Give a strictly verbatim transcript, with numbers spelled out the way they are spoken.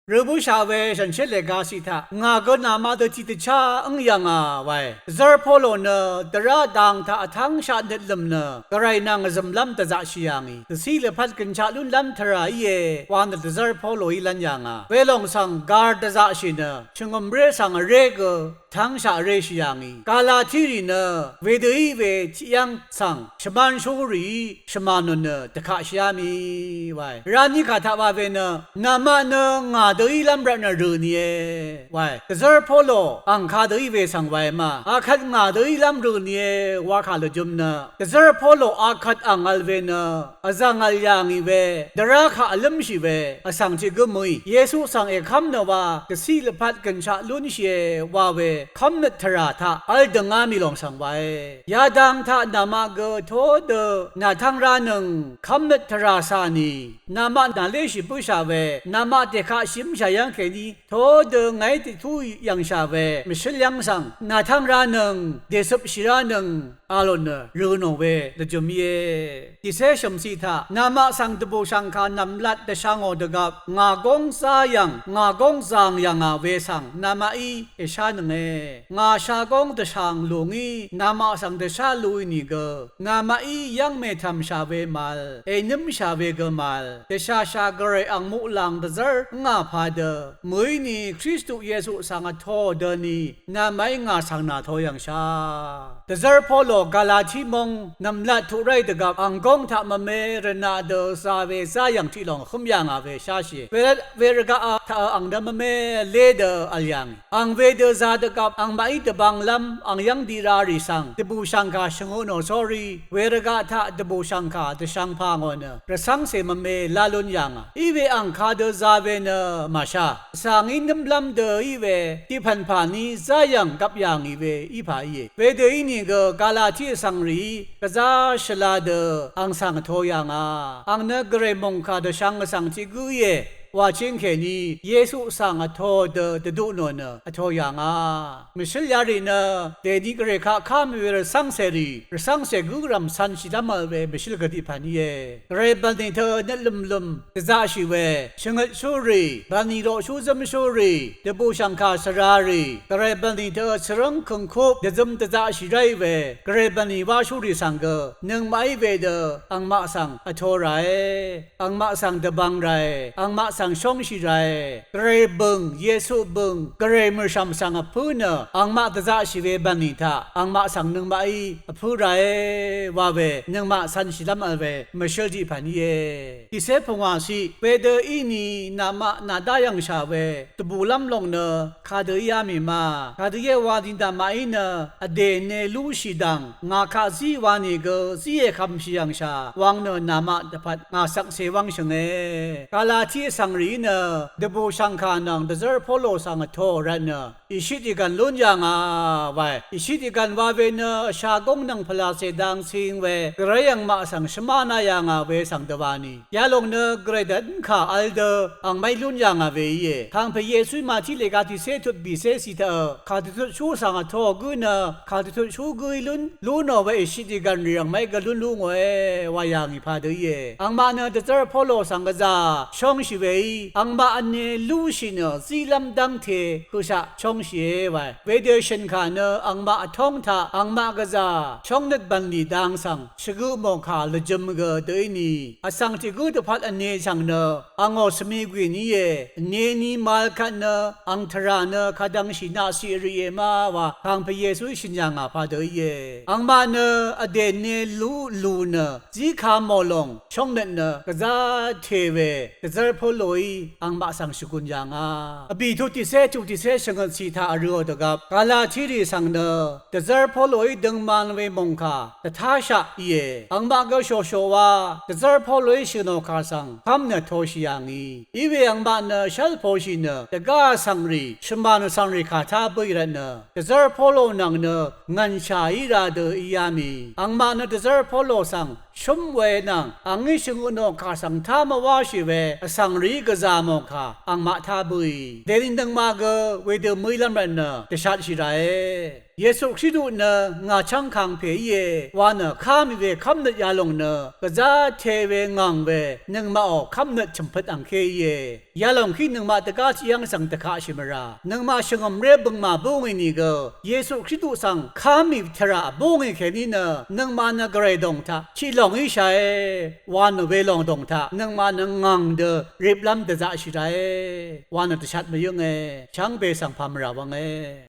Rø bǿshà we shànshér lèga ciq taq ngà gø namaq dø tiqdvchá ǿng yv̀ngà wae. Dvzv́r Polo nø dvrá dang taq vtv́ngshaq nøtlø̀m nø gvray nvng vzø̀mlv́m dvzaqshì yà ngì. Dvciq lvpat gø̀nshaq lúnlv́m tvrà íe wa nø dvzv́r Poloí lv́n yà ngà. Welòng svng gar dvzaqshì nø shvngø̀mré svng vré gø vtv́ngshaq vréshì yà ngì. Galatirì nø wedø í we tiqyv́ng svng shvmánshú rìí shvmàn nò nø dvkaqshìá mì wae. Vrá ní kà taq wa we nø namaq nø ngà dø ílv́m rvtnø rø̀ nìe wae. Dvzv́r Polo ang kadø í we svng wae ma. Akvt ngà dø ílv́m rø̀ nìe wa kà lvjø̄m nø dvzv́r Polo akvt ang vl we nø vzv̀ng vl yà ngì we, dvrá kaq vlǿmshì we vsvng tiq gǿ mø̀í Yesu svng èkv́m nø wa dvciq lvpat gø̀nshaq lúnshìe wa we kv́mnøt tvrà taq vl dø̀ngá mì lòng svng wae. Yadang taq namaq gø tó dø nàtv́ng ránøng kv́mnøt tvrà cà nì, namaq nàléshì bǿshà we, namaq dèkaqshì ǿmshà yv́ng kèní tó dø ngàí tiqtú yv̀ngshà we mvshǿl yv́ng svng nàtv́ng ránøng, dècøpshì ránøng a lò nø rø nò we lvjø̄m íe. Dìcé shø̀mciq taq namaq svng dvbùshv̀ngkà nv̀mlat dvshvngò dvgvp ngà góng zá yv̀ng, ngà góng zàng yv̀ngà we svng namaqí èshánønge. Ngà shagóng dvshàng lù ngí namaq svng dvshá luí nìgø namaqí yv́ng mètv̀mshà we màvl, ènǿmshà we gø màvl, dvshàshà gvray ang muqlàng dvzv́r ǿngà padø mø̀íni Kristu Yesu svng vtōò døni namaqí ngà svng nàtō yv̀ngshà. Dvzv́r Polo Galati móng nv̀mlat tuq ráì dvgvp ang góng taq mvme rvnaq dø za we záyv̀ng tiq lòng vhǿm yà ngà we sháshìe. Wervt wervgaq taq ang dø mvme lé dø vl yà ngì. Ang wedø za dvgvp angmaqí dvbvnglv́m ang yv́ng di rarì svng dvbùshv̀ngkà shvngø nò sórí, wervgaq taq dvbùshv̀ngkà dvshvngpà ngò nø rvcv́ngcè mvme lá lún yà ngà. Í we ang kadø za we nø màshá, vsv̀ngí nǿmlv́m dø í we tiqpv̀n pàní záyv̀ng gvp yà ngì we í pà íe. Wedø ínìgø Galati vsv̀ngrìí gvzá shvla dø ang svng vtō yà ngà. Ang nø gvray mòngkà dvshvng vsv̀ng tiq gǿ íe. Wàchíng kèní Yesu svng vtōò dø dvdu nò nø vtō yà ngà. Mvshǿl yarì nø dèni gvray kaq ká mì we rvcv́ngcèrì, rvcv́ngcè gǿrv̀m cv̄nshìlv́m vl we mvshǿl gvdiq pv̀n íe. Gvray bv̀nlì tø nøtlø̀mlø̀m dvzaqshì we, shvngøtshúrì, bv̀nlì roqshú zǿmshúrì, dvbùshv̀ngkà svrarì, gvray bv̀nlì tø svrǿng kø̀ngkup dvzøm dvzaqshì ráì we, gvray bv̀nlì wáshúrì svng gø nøngmaqí wedø angmaq svng vtō ràe. Angmaq svng dvbvng ràe, angmaq svng shóngshì ràe, gvray bø̀ng, Yesu bø̀ng, gvray mø̀rshv̀m svng vpǿ nø, angmaq dvzaqshì we bv̀nlì taq, angmaq svng nøngmaqí vpǿ ràe, wa we, nøngmaq cv̄nshìlv́m vl we, mvshǿl tiq pv̀n íe. Dìcé pungwàciq, wedø íni namaq nàdá yv̀ngshà we, dvbùlv́m lòng nø, kadø íá mì ma, kadø íe wa ni namaqí nø, vdè ne lúshì dv̀ng, ngà kaq zí wa nìgø zíe kvmshì yv̀ngshà wang nø namaq dvpvt ngà shvkse wv́ngshø̀nge. Galati vsv̀ngrìí nø dvbùshv̀ngkà nvng dvzv́r Polo svng vtōò rvtnø ìshit ìgv̀n lún yà ngà wae. Ìshit ìgv̀n wa we nø vshagóng nvng pvlàcè dang cing we gvray angmaq svng shvmána yà ngà we svng dvwani. Yalòng nø gvray dvdv́ngkà vl dø angmaqí lún yà ngà we íe. Kàngpè Yesuí Màtí lèga tiqcé tut bìcé ciq taq kàdvtutshú svng vtōò gǿ nø kàdvtutshú gǿí lún lú nò we ìshit ìgv̀nrì angmaqí gø lún lú ngòe wa yà ngì padø íe. Angmaq nø dvzv́r Polo svng gvzà shóngshì weí angmaq vne lúshì nø zílv́m dv́ngte høqshaq shóngshìe wae. Wedø shø̀nkà nø angmaq vtóng taq angmaq gvzà shóngnøt bv̀nlì dang svng shvgø mòngkà lvjøm gø dø íni vsvng tiq gǿ dvpvt vne svng nø angò svmi gwìn íe. Vneni màvl kvt nø ang tvrà nø kadvngshì naqciq rìe ma wa Kàngpè Yesuí shø̀n yà ngà padø íe. Angmaq nø vdè ne lú lù nø zíka mò lòng shóngnøt nø gvzá te we dvzv́r Poloí angmaq svng shvgùn yà ngà. Vbì tut tiqcé tut tiqcé shvngøt ciq taq vrø̄ò dvgvp Galatirì svng nø dvzv́r Poloí døngman we mòngkà dvtáshaq íe. Angmaq gø shòshò wa dvzv́r Poloí shø̀nò kà svng kv́m nø toshì yà ngì. Iwe angmaq nø shv́l poshì nø dvgá vsvngrì shvmàn vsvngrì kà tá bǿì rvtnø dvzv́r Polo nvng nø ngv̀nshà í ra dø íá mì. Angmaq nø dvzv́r Polo svng shúm we nvng angí shvngøtnò kà svng tá mvwáshì we vsvngrìí gvzà mòngkà angmaq tá bǿì. Dèni nøngmaq gø wedø mø̀ílv́m rvtnø dvshatshì ràe. Yesu Kristu nø ngà chv́ng kangpè íe wa nø, ká mì we kv́mnøt yalòng nø gvzá te we ngàng we nøngmaqò kv́mnøt chø̀mpøt angké íe. Yalòng kí nøngmaq dvgá tiq yv́ng svng dvkaqshì mvrà, nøngmaq shvngø̀mré bøngmà búngì nìgø Yesu Kristu svng ká mì tvrà búngì kèní nø, nøngmaq nø gvray dòng taq tiq lòng íshàe wa nø, welòng dòng taq nøngmaq nø ngàng dø riplv́m dvzaqshì ràe wa nø dvshat mvyǿnge. Shvngbe svng pà mvrà wvnge.